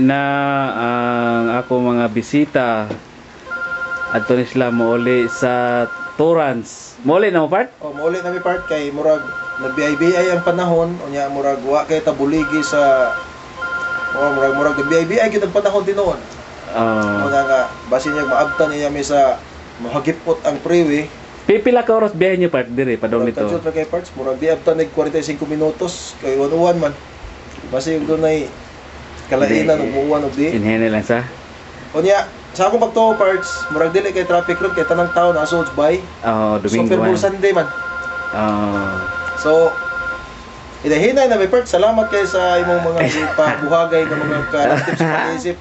Na ang ako mga bisita. Adto ni sila mouli sa Torrance. Mouli na mo, part? Oh, mauli na mi, part, kay murag nag-BIBI ang panahon unya murag wa kay tabuligi sa, oh, murag nag-BIBI gyud ang panahon tinuon. Oh. Muna nga basin niya maabtan niya mi sa mahagipot ang freeway. Pipila ka oras biyahe niyo, part, dire padong Murag nito? kadyot ra kay, parts, murag di abtan nag 45 minutos kay uwan man. Basi yung dunay kalainan Di. ug muuwan og di. Inhene lang sa. Unya sa akong pagtuo, parts, murag dili kay traffic ron kay tanang taon nasa bay. Oh, Domingo Super Bowl man. Sunday man. Oh. So, inahinay na may part. Salamat kay sa imong mga gipabuhagay nga mga ka-tips sa pag-isip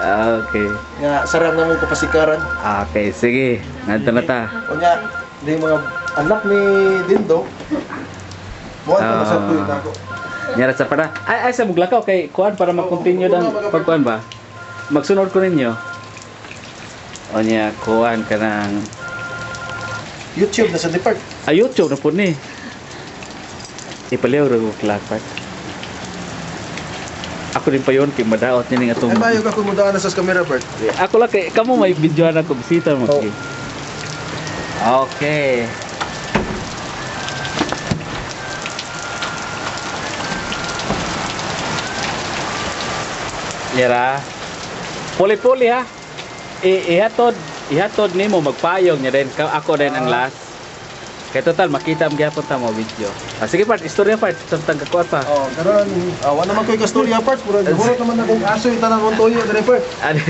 Okay. nga sarang na mo kapasikaran. Okay, sige. Nandito na ta. Unya, di mga anak ni Dindo. Mo na sa tuyo na ako. Nyara sa para. Ay, ay sa muglakaw kay kuan para mag-continue Oo, dan oo, mga pagkuan ba? Magsunod ko ninyo. O niya, kuan ka ng YouTube na sa depart. Ay, YouTube na po ni. Ipaliw ra ko clock part. Ako din pa yun kay madaot niya ning atong Ay, mayo ka kung mudaan na sa camera, part. Ako lang kay kamo may videohan ako bisita mo. Oo. Okay. Yara. Puli-puli ha. Ihatod, ihatod nimo magpayong niya din ako din ang last. Kay total makita ang gyapon ta mo video. Ah, sige part, istorya part samtang kakuan pa. Oh, karon wa naman ko'y kastorya, part. Murag hurot naman akong aso yung tanan mong tuyo dire, part. Ano?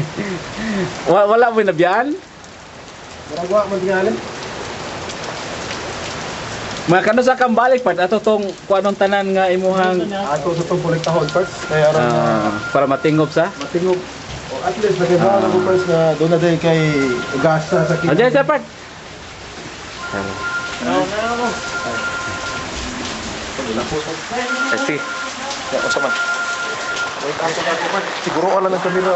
Wala mo nabiyaan? Murag wa man tingali. Mga kano sa kambalik part ato tong kuanong tanan nga imuhang Ato sa tong kolektahon, part. Kay aron ah, para matingob sa. matingog. O at least nakibalo ko, parts, na doon na day kay gasa sa Ah, dyan sa part. Ah, sige. Ya, unsa man? Wait, ang sa ako, part. Siguro wala ng kamera.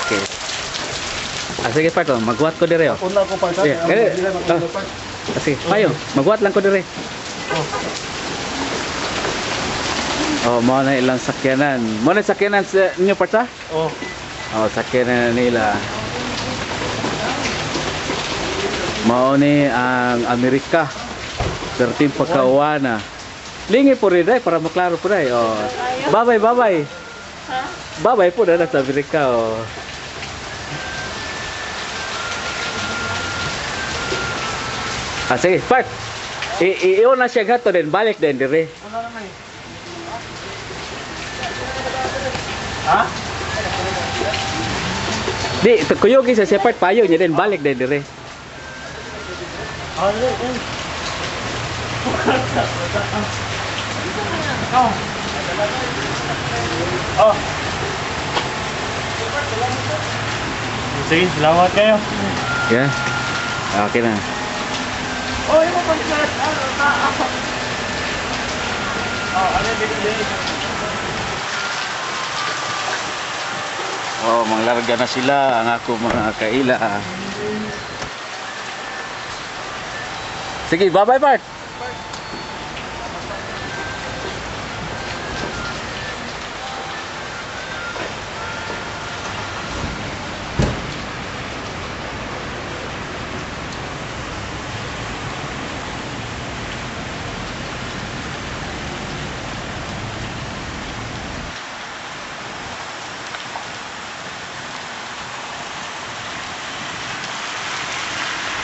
Okay. Ah, sige part, oh. Magwat ko dire oh. Una ko, part. Ha? Yeah, Kaya, kaya- ang ah. part. Ah, sige, payo. Magwat lang ko dire. Oh, mo na ilang sakyanan. Mo na sakyanan sa inyo part ha? Oh. Oh, sakyanan na nila. Mao ni ang Amerika. Perting pagkawana. Lingi po rin para maklaro po dai. Oh. Bye-bye, bye-bye. Bye-bye po na sa Amerika. Oh. Ah, sige, part. Iiwan na siya gato din, balik din dire. Ha? Di, kuyog sa siya part payo niya din, balik din dire. Oh. Sige, salamat kayo. Yeah. Okay na. Oh, yung mga Oh, ano dili dili. Oh, manglarga na sila ang ako mga kaila. Sige, bye-bye, Bart.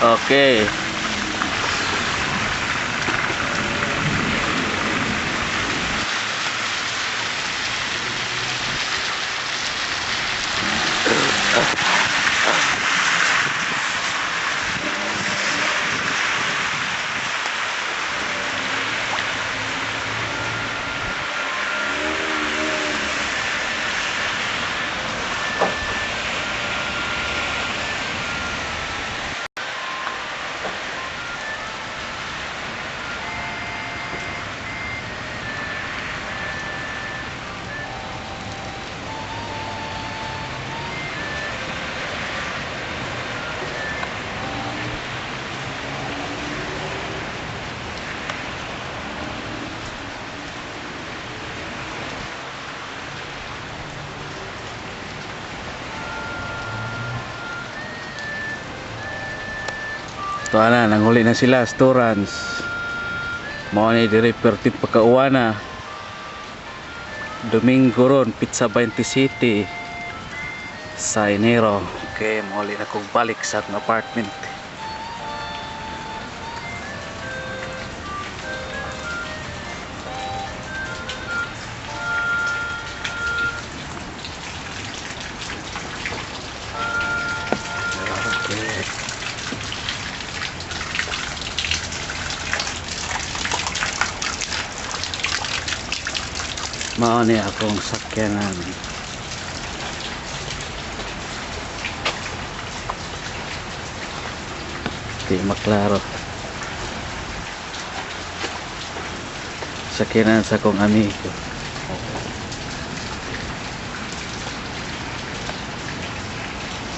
Okay. Ito na, nanghuli na sila, Storans. Mao ni dire perti pagkauwana. Domingo ron, Pizza 20 City sa Enero. Okay, muli na kong balik sa akong apartment. Okay. Mao ni akong sakyanan. Di maklaro. Sakyanan sa akong amigo.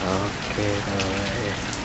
Okay, alright.